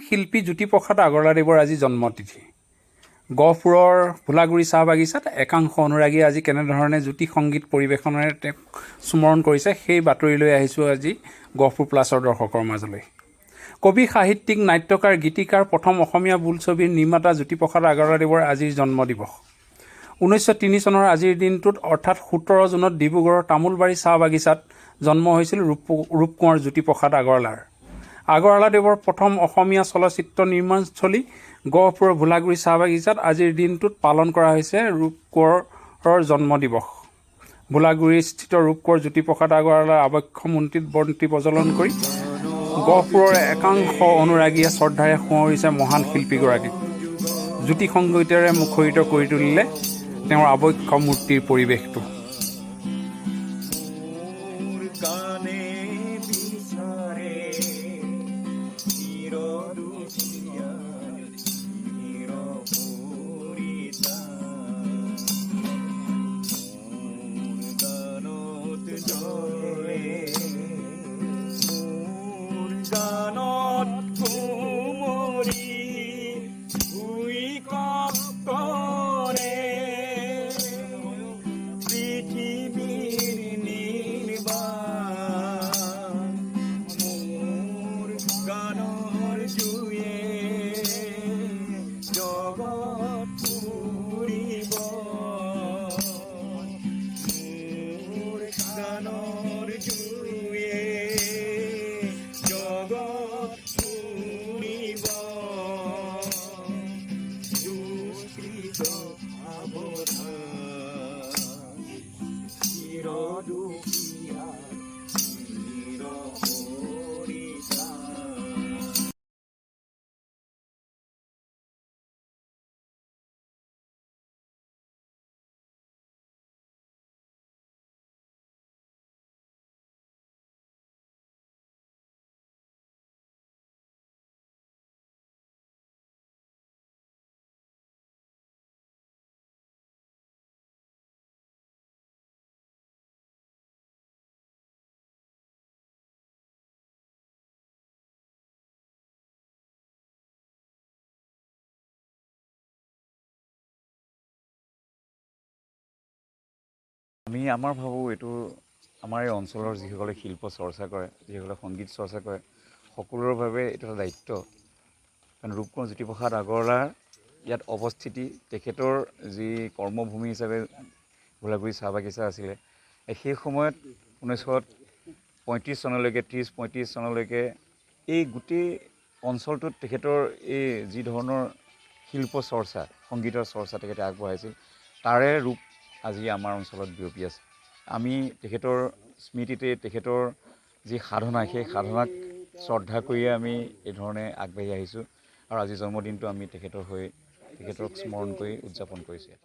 শিল্পী জ্যোতিপ্ৰসাদ আগৰৱালাদেৱৰ আজি জন্মতিথি। গহপুৰৰ ভোলাগুৰি চাহ বাগিচাত একাংশ অনুৰাগীয়ে আজি কেনেধৰণে জ্যোতি সংগীত পৰিৱেশনেৰে তেওঁক স্মৰণ কৰিছে, সেই বাতৰি লৈ আহিছোঁ আজি গহপুৰ প্লাছৰ দৰ্শকৰ মাজলৈ। কবি, সাহিত্যিক, নাট্যকাৰ, গীতিকাৰ, প্ৰথম অসমীয়া বোলছবিৰ নিৰ্মাতা জ্যোতিপ্ৰসাদ আগৰৱালাদেৱৰ আজিৰ জন্মদিৱস। 1903 চনৰ আজিৰ দিনটোত, অৰ্থাৎ 17 জুনত ডিব্ৰুগড়ৰ তামোলবাৰী চাহ বাগিচাত জন্ম হৈছিল ৰূপকোঁৱৰ জ্যোতিপ্ৰসাদ আগৰৱালাৰ। আগৰৱালাদেৱৰ প্ৰথম অসমীয়া চলচ্চিত্ৰ নিৰ্মাণস্থলী গহপুৰৰ ভোলাগুৰি চাহ বাগিচাত আজিৰ দিনটোত পালন কৰা হৈছে ৰূপকোঁৱৰৰ জন্মদিৱস। ভোলাগুৰিস্থিত ৰূপকোঁৱৰ জ্যোতিপ্ৰসাদ আগৰৱালাৰ আৱক্ষ মূৰ্তিত বন্তি প্ৰজ্বলন কৰি গহপুৰৰ একাংশ অনুৰাগীয়ে শ্ৰদ্ধাৰে সোঁৱৰিছে মহান শিল্পীগৰাকীক। জ্যোতি সংগীতেৰে মুখৰিত কৰি তুলিলে তেওঁৰ আৱক্ষ মূৰ্তিৰ পৰিৱেশটো। মোৰ গানে বিচাৰে চিৰদুখীয়া চিৰ পৰিত্ৰাণ। মোৰ গানত জ্বলে, মোৰ গানত কুমৰি ভূঁইকঁপ কৰে। পৃথিৱীৰ নিৰ্বাণ মোৰ গানৰ জুয়ে জগত পুৰিব। মোৰ গানৰ জুয়ে জগত পুৰিব। দুষ্কৃত সাৱধান, চিৰদুখীয়া চিৰ পৰিত্ৰাণ। আমি আমাৰ ভাবোঁ, এইটো আমাৰ এই অঞ্চলৰ যিসকলে শিল্প চৰ্চা কৰে, যিসকলে সংগীত চৰ্চা কৰে, সকলোৰে বাবে এইটো এটা দায়িত্ব। কাৰণ ৰূপকোঁৱৰ জ্যোতিপ্ৰসাদ আগৰৱালাৰ ইয়াত অৱস্থিতি, তেখেতৰ যি কৰ্মভূমি হিচাপে ভোলাগুৰি চাহ বাগিচা আছিলে, সেই সময়ত 1935 চনলৈকে, 30-35 চনলৈকে এই গোটেই অঞ্চলটোত তেখেতৰ এই যি ধৰণৰ শিল্প চৰ্চা, সংগীতৰ চৰ্চা তেখেতে আগবঢ়াইছিল, তাৰে ৰূপ আজি আমাৰ অঞ্চলত বিয়পি আছে। আমি তেখেতৰ স্মৃতিতে, তেখেতৰ যি সাধনা, সেই সাধনাক শ্ৰদ্ধা কৰিয়ে আমি এই ধৰণে আগবাঢ়ি আহিছোঁ আৰু আজি জন্মদিনটো আমি তেখেতৰ হৈ, তেখেতক স্মৰণ কৰি উদযাপন কৰিছোঁ।